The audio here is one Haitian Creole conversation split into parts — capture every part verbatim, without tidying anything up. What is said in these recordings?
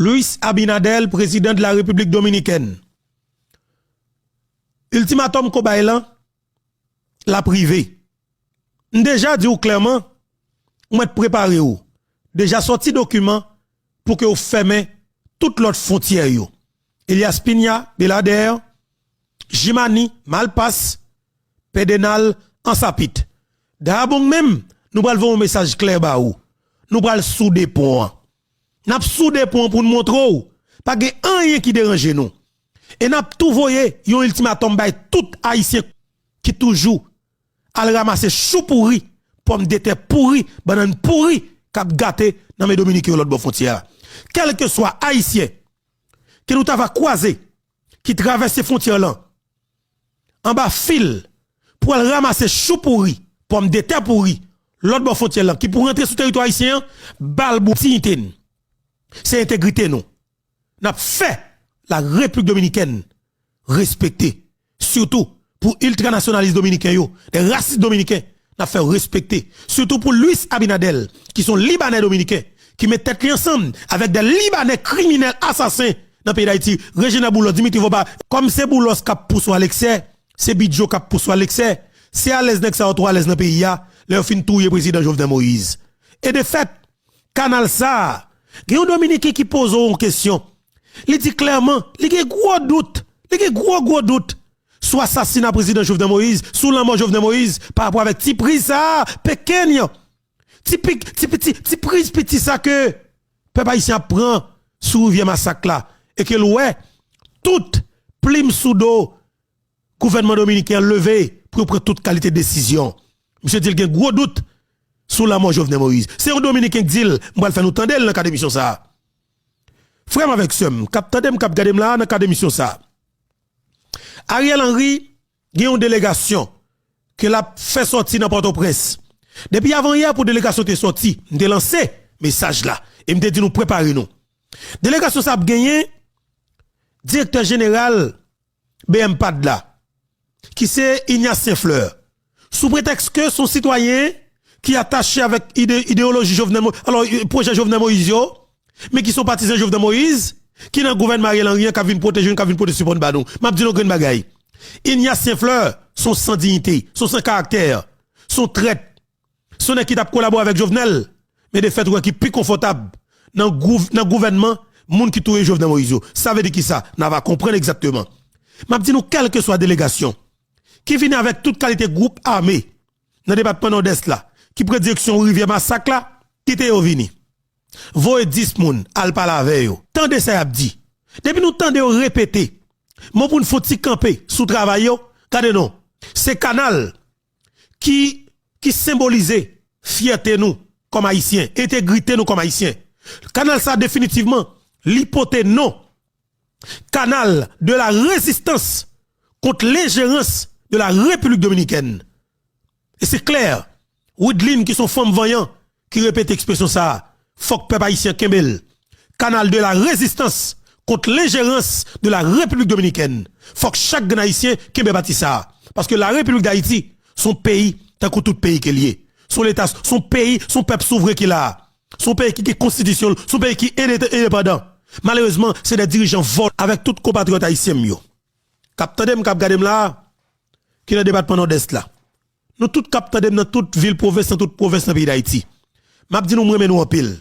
Luis Abinader, président de la République dominicaine. Iltimatòm ke w bay lan, l ap rive. M deja di w klèman, ou mèt prepare w. Deja sòti dokiman pou ke w fèmen tout lòt fwontyè yo. Elias Piña, Belader, Jimani, Malpas, Pedernal, Ansapit. Dayabong menm, nou pral voye yon mesaj klè ba ou. Nou pral soude pon an. N ap soude pon an pou n montre w pa gen anyen ki deranje nou. E n ap tou voye yon iltimatòm bay tout Ayisyen ki toujou al ranmase chou pouri, pòmdetè pouri, bannann pouri k ap gate nan men Dominiken yo lòt bò fwontyè a. Kèlkeswa Ayisyen ke nou ta va kwaze ki travèse fwontyè lan anba fil pou al ranmase chou pouri, pòmdetè pouri, lòt bò fwontyè lan ki pou rantre sou teritwa ayisyen an, ba l bout diyite n. Se entegrite nou. N ap fè la Repiblik Dominikèn respekte. Sitou pou iltranasyonalis dominiken yo, de rasis dominiken, n ap fè yo respekte. Sitou pou Luis Abinader, ki se yon Libanè dominiken, ki met tèt li ansanm avèk de Libanè kriminèl asasen nan peyi Dayiti, Reginald Boulos, Dimitri Vorba, kòm se Boulos k ap pouse w al eksè, se Bidjo k ap pouse w al eksè, se alèz nèg sa yo twò alèz nan peyi a, lè yo fin touye prezidan Jovenel Moïse. E de fèt, kanal sa a, gen yon Dominiken ki poze w yon kesyon. Li di klèman, li gen gwo dout, li gen gwo, gwo dout sou asasina prezidan Jovenel Moïse, sou lanmò Jovenel Moïse, pa rapò avèk ti priz sa a, pekenn, ti, pi- ti, ti, ti priz piti sa ke pèp ayisyen ap pran sou rivyè Masak la, e ke l wè tout plim sou do gouvènman dominiken an leve pou yo pran tout kalite desizyon. Misye di l gen gwo dout sou lanmò Jovenel Moïse. Se yon Dominiken k di l, m pral fè nou tande l nan kad emisyon sa a. Frè m avèk sè m, k ap tande m, k ap gade m la a nan kad emisyon sa a. Ariel Henry gen yon delegasyon ke l ap fè sòti nan Pòtoprens. Depi avanyè pou delegasyon te sòti, m te lanse mesaj la e m te di nou prepare nou. Delegasyon sa ap genyen direktè jeneral B M pad la, ki se Ignace Saint Fleur, sou pretèks ke se yon sitwayen ki atache avèk ide, ideyoloji Jovenel Mo, alò, pwojè Jovenel Moïse yo, men ki se yon patizan Jovenel Moïse, ki nan gouvènman Ariel Henry an, k ap vin pwoteje nou, k ap vin pote sipò n ba nou. M ap di nou grenn bagay. Ignace Saint Fleur se yon san diyite, se yon san karaktè, se yon trèt. Se yon nèg ki t ap kolabore avèk Jovenel, men de fèt ou wè ki pi konfòtab nan gouv, nan gouvènman moun ki touye Jovenel Moïse yo. Sa vle di kisa? N a va konprann egzakteman. M ap di nou, kèlkeswa delegasyon ki vini avèk tout kalite gwoup ame nan depatman Nòdès la, ki pran direksyon rivyè Masak la, kite yo vini. Voye dis moun al pale avè yo. Tande sa y ap di. Depi nou tande yo repete mo pou n fè yon ti kanpe sou travay yo, gade non. Se kanal ki, ki senbolize fyète nou kòm Ayisyen, entegrite nou kòm Ayisyen. Kanal sa definitivman, li pote non Canal de la résistance contre l'ingérence de la République dominicaine. E se klè, Wideline ki se yon fanm vanyan ki repete ekspresyon sa a, fòk pèp ayisyen kenbe l. Canal de la résistance contre l'ingérence de la République dominicaine. Fòk chak grenn ayisyen kenbe pati sa a. Paske la Repiblik Dayiti se yon peyi tankou tout peyi ke l ye. Se yon leta, se yon peyi, se yon pèp souvren ki la a. Se yon peyi ki gen konstitisyon l, se yon peyi ki endete-, endepandan. Malerezman, se de dirijan vòlò avèk tout konpatriyòt ayisyen m yo. K ap tande m, k ap gade m la a, ki nan depatman Nòdès la. Nou tout k ap tande m nan tout vil pwovens, nan tout pwovens nan peyi Dayiti. M ap di nou, m renmen nou anpil.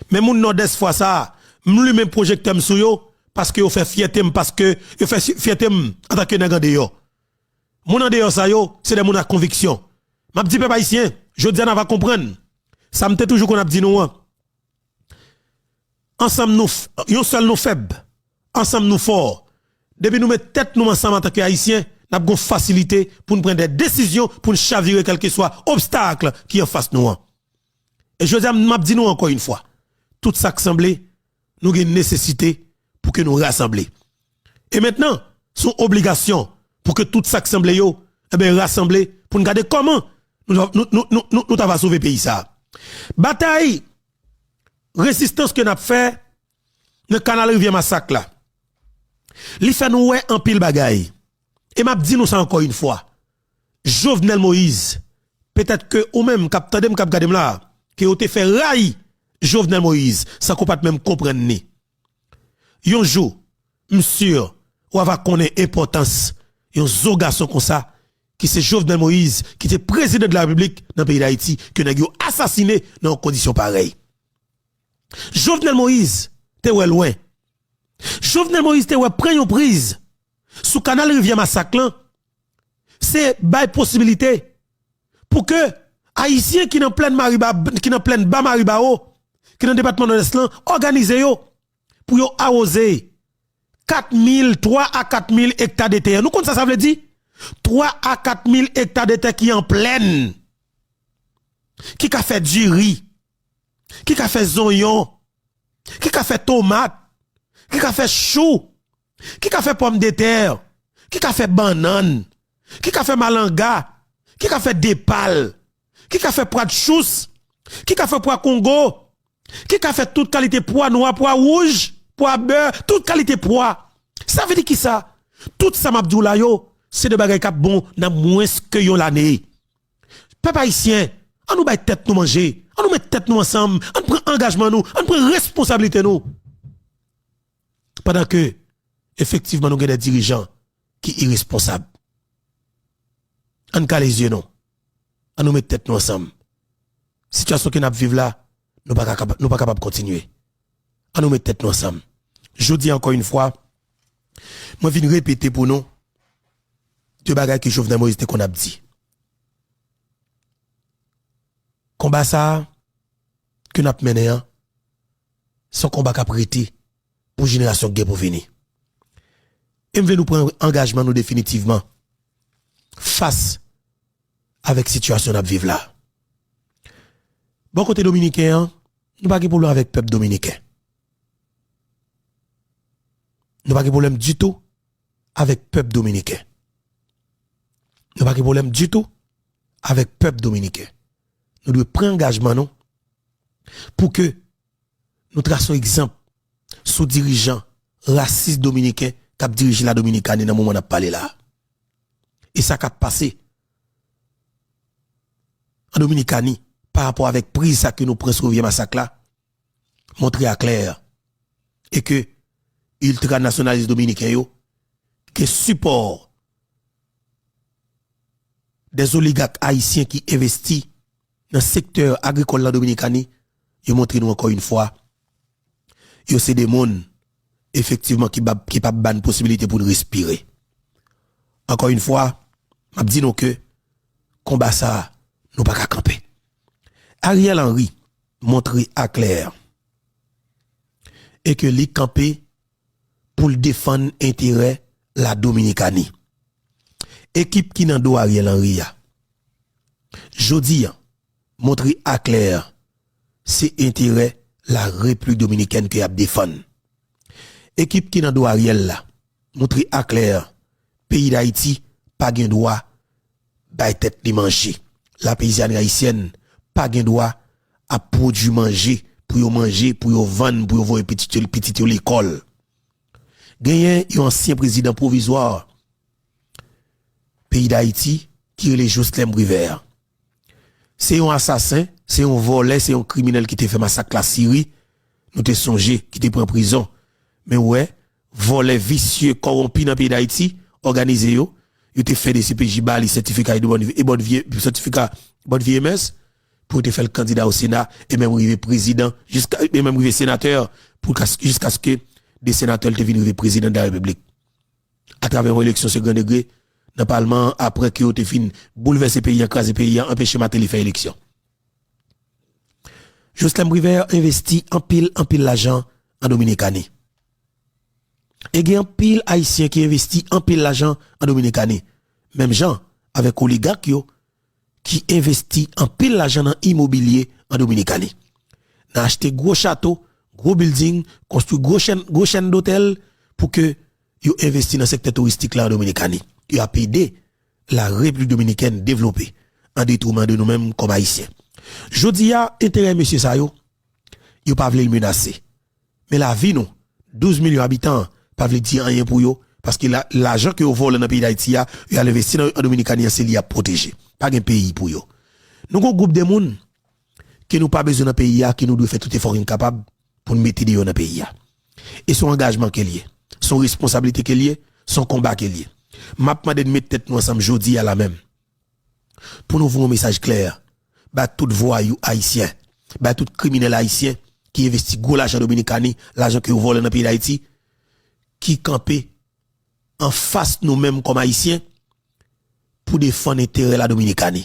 Men moun Nòdès fwa sa a, m limen pwojektè m sou yo, paske yo fè fyète m, paske yo fè si-, fyète m antanke nèg andeyò. Moun andeyò sa yo, se de moun a konviksyon. M ap di pèp ayisyen, jodi a n a va konprann sa m te toujou konn ap di nou an. Ansanm nou f-, yon sèl nou fèb, ansanm nou fò. Depi nou met tèt nou ansanm antanke ayisyen, n ap gen fasilite pou n pran de desizyon, pou n chavire kèlkeswa obstak ki anfas nou an. E jodi a, m ap di nou ankò yon fwa, tout sa k sanble, nou gen nesesite pou ke nou rasanble. E mentnan, se yon obligasyon pou ke tout sa k sanble yo, enben, rasanble pou n gade kòman nou, nou, nou, nou, nou, nou ta va sove peyi sa a. Batay rezistans ke n ap fè nan kanal Rivyè Masak la, li fè nou wè anpil bagay. E m ap di nou sa ankò yon fwa. Jovenel Moïse, petèt ke ou menm k ap tande m, k ap gade m la, ke yo te fè rayi Jovenel Moïse, san ke w pa t menm konprann li. yon jou, m si w ava konnen enpòtans yon zo gason konsa, ki se Jovenel Moïse, ki te prezidan de la Repiblik nan peyi Dayiti, ke nèg yo asasinen nan yon kondisyon parèy. Jovenel Moïse te wè lwen. Jovenel Moïse te wè pran yon priz sou kanal Rivyè Masak lan, se bay posibilite pou ke Ayisyen ki nan plèn Mariba, ki nan plèn Ba Maribawo, ki nan depatman Nòdès lan, òganize yo pou yo awoze kat mil, twa a kat mil ekta de tè. Nou konn sa sa vle di? Twa a kat mil ekta de tè ki an plèn, ki ka fè diri, ki ka fè zonyon, ki ka fè tomat, ki ka fè chou, ki ka fè pòmdetè, ki ka fè bannann, ki ka fè malanga, ki ka fè depal, ki ka fè pwa dchous, ki ka fè pwa kongo, ki ka fè tout kalite pwa nwa, pwa wouj, pwa bè, tout kalite pwa. Sa vle di kisa? Tout sa m ap di w la yo, se de bagay k ap bon nan mwens ke yon lane. Pèp ayisyen, ann nou bay tèt nou manje, ann nou met tèt nou ansanm, ann pran angajman nou, ann pran responsablite nou. Pandan ke, efektivman, nou gen de dirijan ki iresponsab. Ann kale zye nou. Ann nou met tèt nou ansanm. Sitiyasyon ke n ap viv la, nou pa ka kapa-, nou pa kapab kontinye. Ann nou met tèt nou ansanm. Jodi a, ankò yon fwa, mwen vin repete pou nou de bagay ke Jovenel Moïse te konn ap di. Konba sa a ke n ap mennen an, se yon konba k ap rete pou jenerasyon k gen pou vini. E m vle nou pran angajman nou definitivman fas avèk sitiyasyon n ap viv la. Bò kote dominiken an, nou pa gen pwoblèm avèk pèp dominiken. Nou pa gen pwoblèm ditou avèk pèp dominiken. Nou pa gen pwoblèm ditou avèk pèp dominiken. Nou dwe pran angajman nou pou ke nou trase yon egzanp sou dirijan rasis dominiken k ap dirije la Dominikani nan moman n ap pale la a. E sa k ap pase an Dominikani pa rapò avèk priz sa ke nou pran sou Rivyè Masak la, montre aklè e ke iltranasyonalis dominiken yo gen sipò dè oligak ayisyen ki envesti nan sektè agrikòl la Dominikani, yo montre nou ankò yon fwa, yo se de moun, efektivman, ki p ap, ki p ap ba n posibilite pou n respire. Ankò yon fwa, m ap di nou ke konba sa a, nou pa ka kanpe. Ariel Henry montre aklè e ke li kanpe pou l defann enterè la Dominikani. Ekip ki nan do Ariel Henry a, jodi a, montre aklè se enterè la Repiblik Dominikèn ke y ap defann. Ekip ki nan do Ariel la montre aklè peyi Dayiti pa gen dwa bay tèt li manje. La peyizanri ayisyèn pa gen dwa ap pwodui manje pou yo manje, pou yo vann, pou yo voye pitit yo, pitit yo lekòl. Genyen yon ansyen prezidan pwovizwa peyi Dayiti ki rele Jocelerme Privert. Se yon asasen, se yon vòlè, se yon kriminèl ki te fè masak Lasiri, nou te sonje, ki te pran prizon. Men w wè, vòlè, visye, kòwonpi nan peyi Dayiti, òganize yo, yo te fè D C P J ba li sètifika Edouard, Edouard Vie-, sètifika Edouard Viemes, pou yo te fè l kandida o Sena, e menm rive prezidan, jiska, e menm rive senatè, pou kas-, jiskaske de senatè l te vin rive prezidan de la Repiblik. Atravè yon eleksyon segondegre nan palman an, apre ke yo te fin boulvèse peyi an, kraze peyi an, anpeche Martelly fè eleksyon. Jocelerme Privert envesti anpil, anpil lajan an Dominikani. E gen anpil Ayisyen ki envesti anpil lajan an Dominikani. Menm jan avèk oligak yo ki envesti anpil lajan nan imobilye an Dominikani. Nan achte gwo chato, gwo bilding, konstwi gwo chèn, gwo chèn dotèl pou ke yo envesti nan sektè touristik la an Dominikani. Yo ap ede la Repiblik Dominikèn devlope an detrimè de nou menm kòm Ayisyen. Jodi a, enterè mesye sa yo, yo pa vle l menase. Men lavi nou, douz milyon abitan, pa vle di anyen pou yo, paske la, lajan ke yo vòlè nan peyi Dayiti a, yo al envesti nan, an Dominikani an, se li y ap pwoteje. Pa gen peyi pou yo. Nou gon gwoup de moun ke nou pa bezwen nan peyi a, ke nou dwe fè tout efò ke n kapab pou n mete deyò nan peyi a. E se yon angajman ke l ye. Se yon responsablite ke l ye. Se yon konba ke l ye. M ap mande n met tèt nou ansanm jodi a la menm. Pou nou voye yon mesaj klè ba tout vwayou ayisyen, ba tout kriminèl ayisyen ki envesti gwo lajan Dominikani, lajan ke yo vòlè nan peyi Dayiti, ki kanpe anfas nou menm kòm ayisyen pou defann enterè la Dominikani.